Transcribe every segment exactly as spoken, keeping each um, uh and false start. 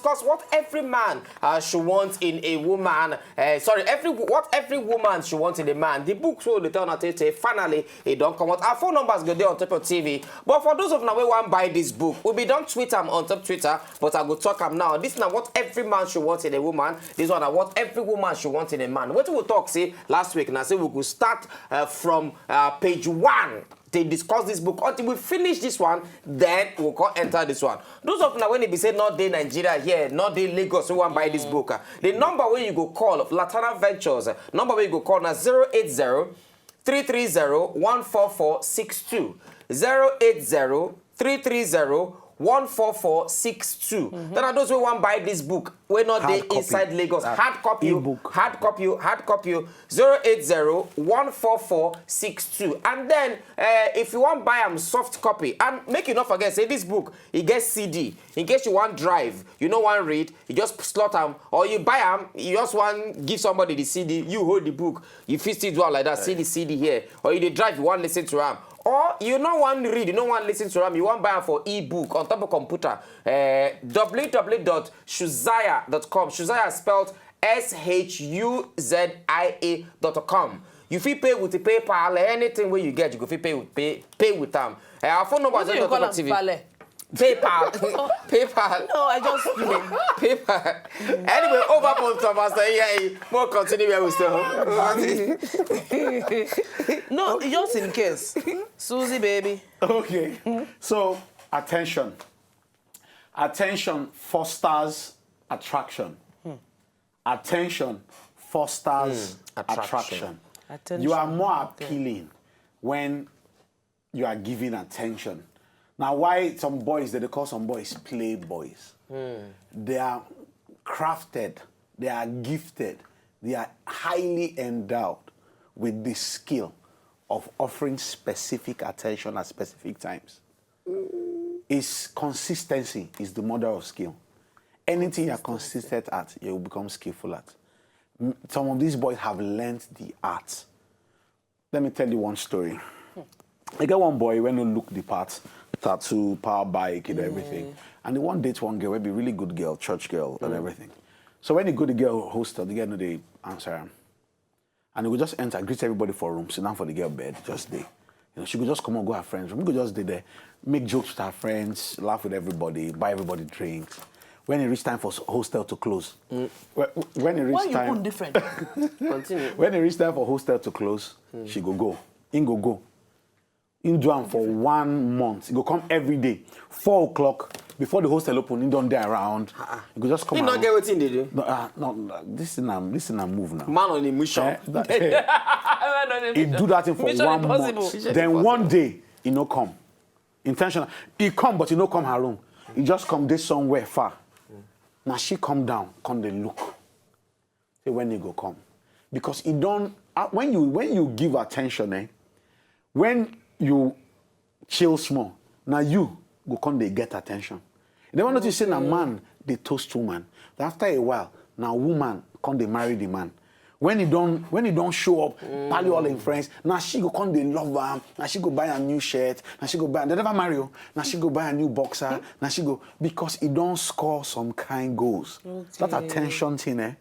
Because what every man uh, should want in a woman, uh, sorry, every what every woman should want in a man. The book so the town tete finally it don't come out. Our phone numbers go there on top of T V. But for those of now we want buy this book, we be don't tweet them on top Twitter, but I go talk them now. This is not what every man should want in a woman. This one are what every woman should want in a man. What we talk see last week, and I say we go start uh, from uh, page one. They discuss this book until we finish this one, then we'll go enter this one. Those of now when they be say not day Nigeria here, not day Lagos, we want buy this book. Uh, the number where you go call of Latana Ventures, uh, number where you go call now zero eight zero three three zero one four four six two. Zero eight zero three three zero one four four six two. Then are those who want buy this book, we not Hard they copy. inside Lagos. Uh, Hard copy, ebook. hard copy, hard copy. Zero eight zero one four four six two. And then uh, if you want buy them soft copy, and make you not forget, say this book, it gets C D. In case you want drive, you know one read, you just slot them, or you buy them, you just want give somebody the C D, you hold the book, you fit still do am like that, see the C D here, or you dey drive, you want listen to am, or you no want read, you no want listen to am, you want buy am for ebook on top of computer, uh, w w w dot shuzaya dot com. Shuzaya spelled S H U Z I A dot com. You fit pay with PayPal, anything where you get, you go fit pay with pay, pay with them. Uh, our phone number What is do you call on am, T V. Pale? PayPal. PayPal. No, I just PayPal. Anyway, over for Thomas. Yeah, we'll continue where we still. No, just in case. Susie, baby. Okay. So, attention. Attention fosters attraction. Attention fosters attraction. attraction. Attention. You are more appealing when you are giving attention. Now, why some boys, they call some boys playboys. They are crafted, they are gifted, they are highly endowed with the skill of offering specific attention at specific times. Is consistency is the mother of skill. Anything you're consistent at, you will become skillful at. M- Some of these boys have learned the art. Let me tell you one story. I get one boy when you look the part, tattoo, power bike, and everything. And he one date one girl, will be really good girl, church girl, and everything. So when he go the girl hostel, the girl know they answer him. And he go just enter, greet everybody for room, sit down for the girl bed, just day. You know, she go just come and go her friends room. He go just stay there, make jokes with her friends, laugh with everybody, buy everybody drinks. When it reach time for s- hostel to close, when, when it reach Why you time, put different? Continue. when it reach time for hostel to close, she go go. In go go. In do am for one month. He go come every day, four o'clock before the hostel open. He don't there around. He go just come. You not around. get what they do. No, uh, no, no, this is a this is a move now. Man on a mission. Eh, that- he do that thing for Mission one Impossible. month. Then one day, he no come. Intentional. He come, but he no come her room. He just come this somewhere far. Now she come down, come they look. Say when he go come. Because he don't, uh, when you when you give attention, eh, when you chill small, now you go come they get attention. You never notice say a man they toast woman. But after a while, now woman come they marry the man. When he don't when he don't show up, pally all in friends. Now she go come they love him. Now she go buy a new shirt. Now she go buy. They never marry you. Now she go buy a new boxer. Now she go because he don't score some kind goals. That attention thing, eh?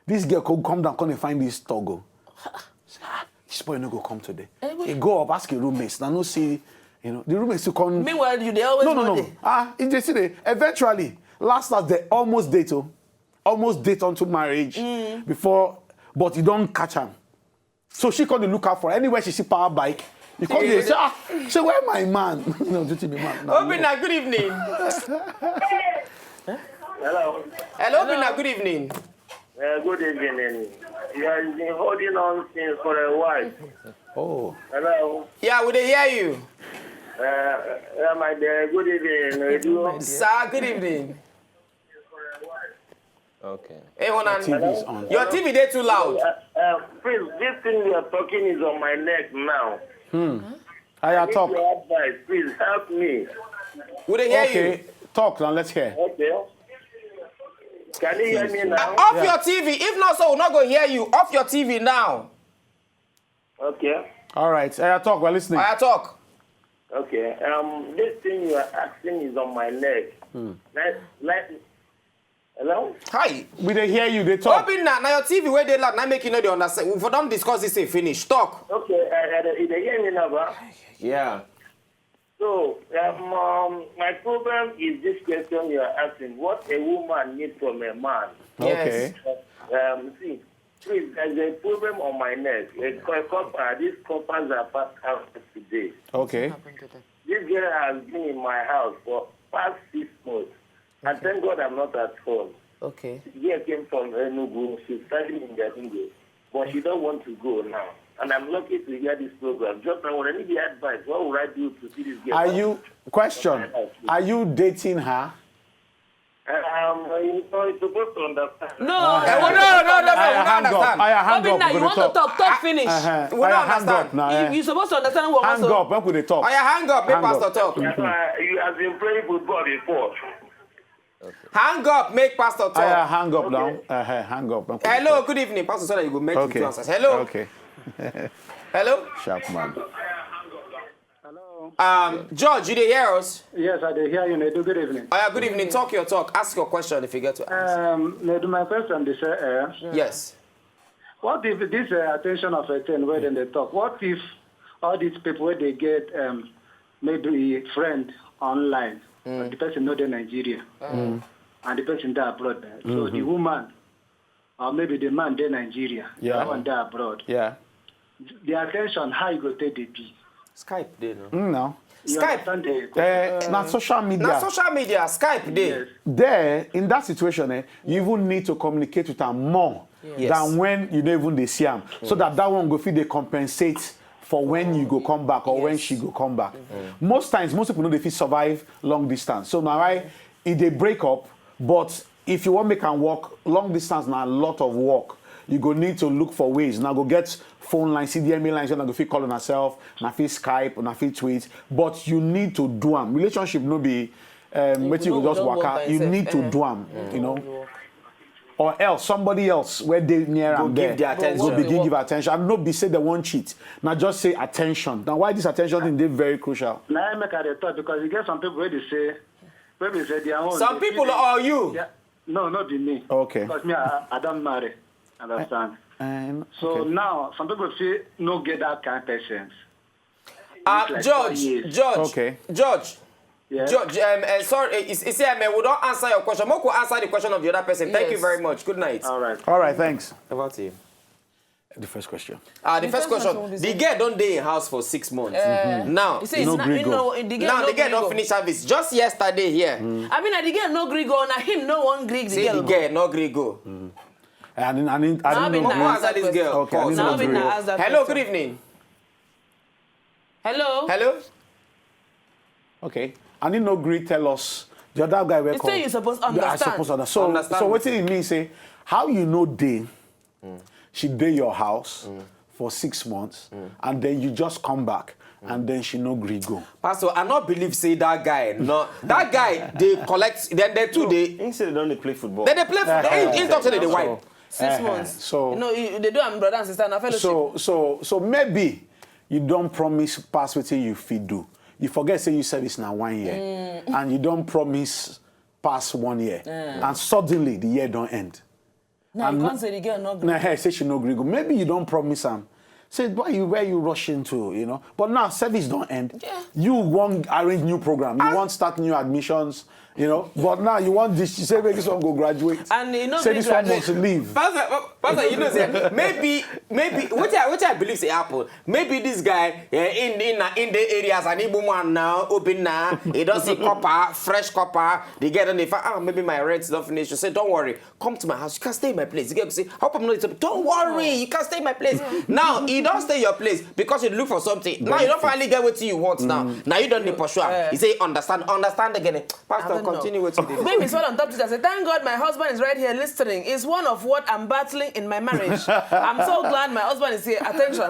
This girl could come down, come and find this toggle. Say, ah, this boy no go come today. He go up, ask your roommates. Now no see, you know, the roommates to come. Meanwhile, you they always No, no, know no. they- Ah, it just see the eventually last last they almost date oh, almost date unto marriage before, but you don't catch him. So she come to look out for anywhere she see power bike. You come there say ah, say where my man? No, do to me man. No, no. Obina, good evening. Hello. Hello, Obina, good evening. Uh, good evening. You have been holding on since for a while. Oh, Hello. Yeah, we dey hear you. Uh, yeah, my dear. Good evening. Edu. Sir, good evening. Okay. Hey, one and T V is on. Your T V dey too loud. Uh, uh, please, this thing you are talking is on my neck now. I I need talk. your advice. Please help me. We dey hear Okay, you. Talk now. Let's hear. Okay. Can you hear me now? Off your T V. If not so, we not go hear you. Off your T V now. Okay. All right. I talk. We're listening. I talk. Okay. Um, this thing you are asking is on my neck. Like, like, Hello? Hi. We dey hear you, dey talk. Obinna, na your T V wey dey loud, na make you no dey understand. We for don discuss this thing finish. Talk. Okay, I, I, you dey hear me now, ba? Yeah. So, um, um, my problem is this question you are asking. What a woman needs from a man. Okay. Yes. Um, see, please, there's a problem on my neck. A co- copper, these coppers are passed out today. Okay. This girl has been in my house for past six months. And thank God I'm not at home. Okay. This girl came from Enugu. She's studying in Jalingo. But she don't want to go now. And I'm lucky to hear this program. Just I want any advice. What would I do to see this girl? Are you, question, are you dating her? Um, you know, you're supposed to understand. No, Eh, well, no, no, no, no, I we don't hang up. understand. I hang up. Obinna, We you go want to talk. talk, talk finish. Uh-huh. We Oya, don't hang understand. up now. You, Eh. you supposed to understand what Hang was up. Make we dey talk. Oya, hang up, make Hang up. pastor talk. Uh, you have been playing football before. Hang up, make pastor talk. Oya, hang up now. Uh-huh. Hang up. Make we dey Hello, talk. Good evening, pastor. Sorry, you go make Okay. Two answers. Hello. Okay. Hello. Sharp man. Hello. Um, George, you dey hear us? Yes, I dey hear you, Nedu. Good evening. Oya, good evening. Talk your talk. Ask your question if you get to ask. Um, Nedu, my question is, uh, uh, Yes. what if this uh, attention of a ten where then they talk? What if all these people where they get um, maybe friend online, but the person not in Nigeria, and the person there abroad there. So the woman, or maybe the man there Nigeria, Yeah. that one there abroad. Yeah. The attention, how you go take the be? Skype dey no. Mm, no. You Skype. understand the Uh, na social media. Na social media, Skype dey. Yes. There, in that situation, eh, you even need to communicate with am more Yes. than when you don't even dey see am, so that that one go fit dey compensate for when you go come back or when Yes. she go come back. Most times, most people no dey fit survive long distance. So na why e dey break up. But if you wan make am work, long distance na a lot of work. You go need to look for ways. Now go get phone line, C D M A lines, una go fit call on herself, na fit Skype, na fit tweet. But you need to do am. Relationship no be um, wetin you no- go just no work waka. by You itself. need to Eh. do am. You know, or else somebody else where they near Go am give there the attention. go begin Go give work. attention. And no be say they won't cheat. Now just say attention. Now why this attention thing dey very crucial? Now I make a talk because you get some people where they say, where they say their own. Some they people feel- or you. Yeah. No, not be me. Okay. Because me, I, I don't marry. Understand? And, So okay. Now some people feel no get that kind of patience. Uh, It's like George, four years. George, Okay. George, Yeah. George. Um, uh, sorry, uh, you see, um, uh, we don't answer your question. Moko answer the question of the other person. Thank you Yes. very much. Good night. All right. All right, thanks. Over to you. The first question. Uh, the, The first first question. one The say- girl don dey in house for six months. Now, He say No it's not, gree he go. no, the girl now no the girl gree don go. Finish service just yesterday here. I mean, na the girl no gree go, na him no one gree the Say girl. the girl no gree go. And I didn't, I didn't, I Now didn't be know. na- Moko answer this girl. Okay, I Pause. didn't Now know be gree. na ask that Hello, question. Good evening. Hello. Hello. Okay. And he no gree tell us. The other guy we He call. say you suppose Yeah, I understand. suppose understand. So, Understand. So what do you mean? Say how you know dey? She dey your house for six months, and then you just come back, and then she no gree go. Pastor, I not believe say that guy. No, that guy they collect. Then they two they. He said they don't dey play football. Then they play. They, he, he talk say they dey wipe. Six months. So- No, you, they do am brother and sister. Na fellowship. So, so, so maybe you don't promise pass wetin you fit do. You forget say you service now one year, and you don't promise pass one year, and suddenly the year don't end. Now you and can't say the girl no gree. Na her say she no gree go. Maybe you don't promise am. Say why you where you rushing to, you know? But now service don't end. Yeah. You want arrange new program. You want start new admissions, you know? But now you want this. She say make this one go graduate. And he no Say gree this one graduate. Must leave. Pastor, Pastor, you know say maybe maybe what I what I believe say happen. Maybe this guy eh, in in in the areas and Igbo man now open now he don see copper, fresh copper. The girl don dey find, ah, maybe my rent don finish. You say don't worry, come to my house. You can stay in my place. The girl go say, I hope I'm not disturbing. Don't worry, you can stay in my place. Now he don stay your place because you look for something. Now you don finally get wetin you want. Now now you don dey pursue am. He say understand, understand again. Pastor, don't know. Continue wetin you dey do. Baby, so on top Twitter say, thank God my husband is right here listening. It's one of what I'm battling in my marriage. I'm so glad my husband is here. Attention.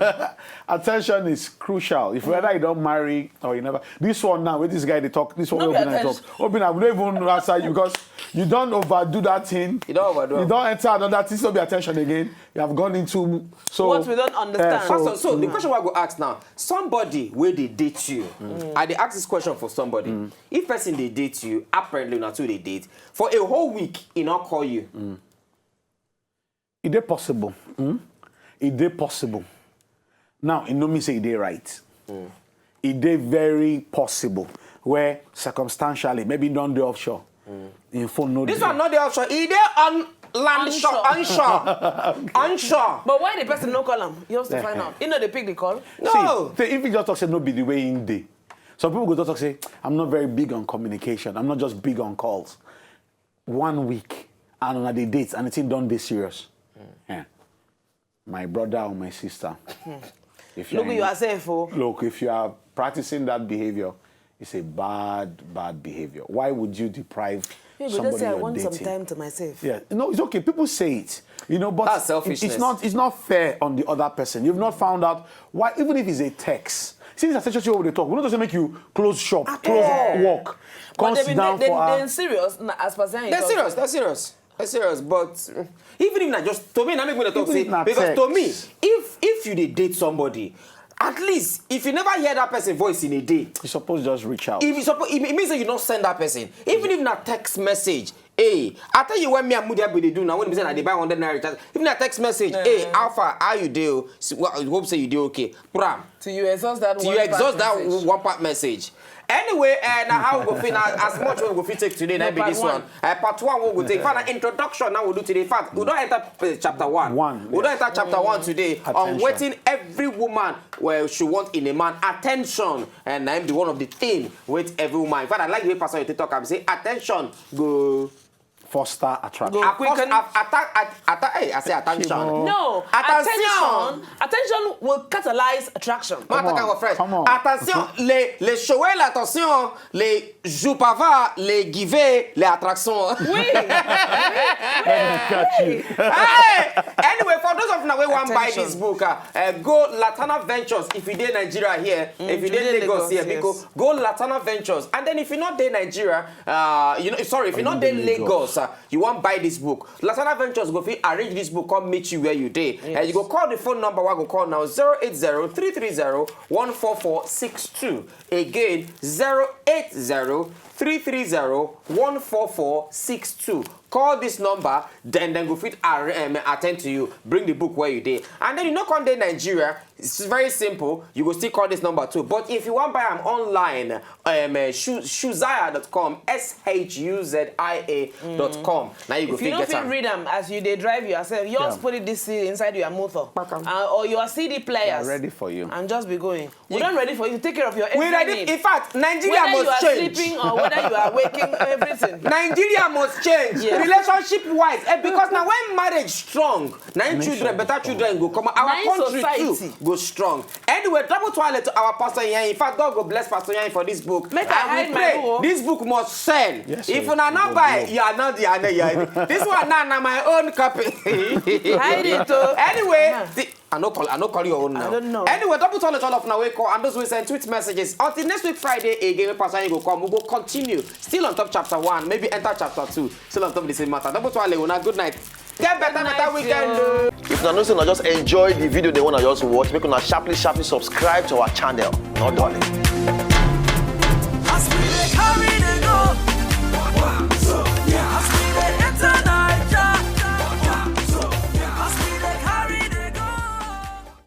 Attention is crucial. If whether you don't marry or you never, this one now with this guy they talk, this one No will be be nice attention. Talk. Open, I will not even answer you because You don't overdo that thing. You don't overdo You am. Don't enter another thing. So be attention again. You have gone into so What we don't understand. eh, so- Pastor, so the question I go ask now: somebody wey dey date you, I dey ask this question for somebody. If person dey date you, apparently una two dey date for a whole week, e no call you. E dey possible. Hmm? E dey possible. Now, e no mean say e dey right. E dey very possible where circumstantially, maybe e don dey offshore. Im phone no This dey. One no dey offshore. E dey on land shore, onshore, onshore. But why the person no call am? You have to find out. You know they pick the call. No. See, if you just talk say no be the way im dey. Some people go just talk say, "I'm not very big on communication. I'm not just big on calls." One week and una dey date and the thing don dey serious. Yeah. My brother or my sister, if Look in- at yourself, oh. Look, if you are practicing that behavior, it's a bad, bad behavior. Why would you deprive People somebody just say I you're want dating? Some time to myself. Yeah, no, it's okay. People say it, you know, but That's it- selfishness. It's not. It's not fair on the other person. You've not found out why, even if it's a text. See, this is essentially what they talk. We don't just make you close shop, close all. Work, But come they sit be down they, for they, our. They serious. Na- As per saying, They're serious. They're serious. They're serious. But uh, even if not just to me, I make me talk Even say if na because to text. Me, if if you dey date somebody, at least if you never hear that person voice in a day, You suppose just reach out. If you suppose, it means that you don't send that person. Even if not text message, hey, I tell you when me and Mudia be dey do now. When we say I dey buy hundred naira recharge, if not text message, hey, how far? How you do? Hope say you do okay. Pram. Till you exhaust that. Till you exhaust that one part message. Anyway, uh, now how we go fit now, as much we go fit take today, now be part this one. One. Uh, part one we go take. For an introduction, now we do today. In fact, we don't enter uh, chapter one. One, We don't enter chapter one today. On Attention. Waiting every woman well she want in a man attention, and I'm the one of the theme with every woman. In fact, I like the way Pastor Yote talk. I'm say attention go. Foster attraction. Go. Of course, Quicken. I've attack, at, attack, hey, I say attention. Shimo. No, Attention. Attention will catalyze attraction. Come on, Come attack on, our friends. come on. Attention, les, les cheveux, l'attention, les joupava, les givet, les attractions. Oui. Catch you. Hey! Anyway, for those of now we want buy Attention. This book, uh, uh, go Latana Ventures. If you dey Nigeria here, if you you dey dey Lagos Lagos, here, yes. Go, go Latana Ventures. And then if you not dey Nigeria, uh, you know, sorry, if you not dey Lagos. Lagos, uh, you want buy this book. Latana Ventures go fit arrange this book, come meet you where you dey. And you go call the phone number. We go call now zero eight zero three three zero one four four six two. Again, zero eight zero three three zero one four four six two. Call this number, then then go fit ar- um, attend to you. Bring the book where you dey, and then you know, come dey Nigeria. It's very simple. You go still call this number too. But if you want buy am online, um, uh, shu- shuzaya dot com, S H U Z I A dot com. Now you go If you fit don't get fit am. Read them as you dey drive yourself, just Yeah. Put it this C D inside your motor Pack am. uh, or your C D players. Ready for you. And just be going. We don't ready for you to take care of your every We ready. need. In fact, Nigeria Whether you must are change. Sleeping or whether you are waking, everything. Nigeria must change Yes. Relationship wise, eh, because now when marriage strong, now children, better children go come out. Our Nice country society. Too go strong. Anyway, double toilet to our pastor here. In fact, God go bless pastor here for this book. Make I And we hide my pray book, oh. This book must sell. Yes, If sir. una It not go buy, blow. You are not the other. This one now, now my own copy. Hide it, oh. Anyway, the, I no call, I no call your own now. I don't know. Anyway, double toilet all of now we call and those who send tweet messages. Until next week Friday again, when Pastor Anyi go come, we go continue. Still on top chapter one, maybe enter chapter two. Still on top of the same matter. Double toilet, una good night. Get better, better Nice, weekend. yo. Oh. If una know say una just enjoy the video they wanna just watch, make una sharply, sharply subscribe to our channel. No darling.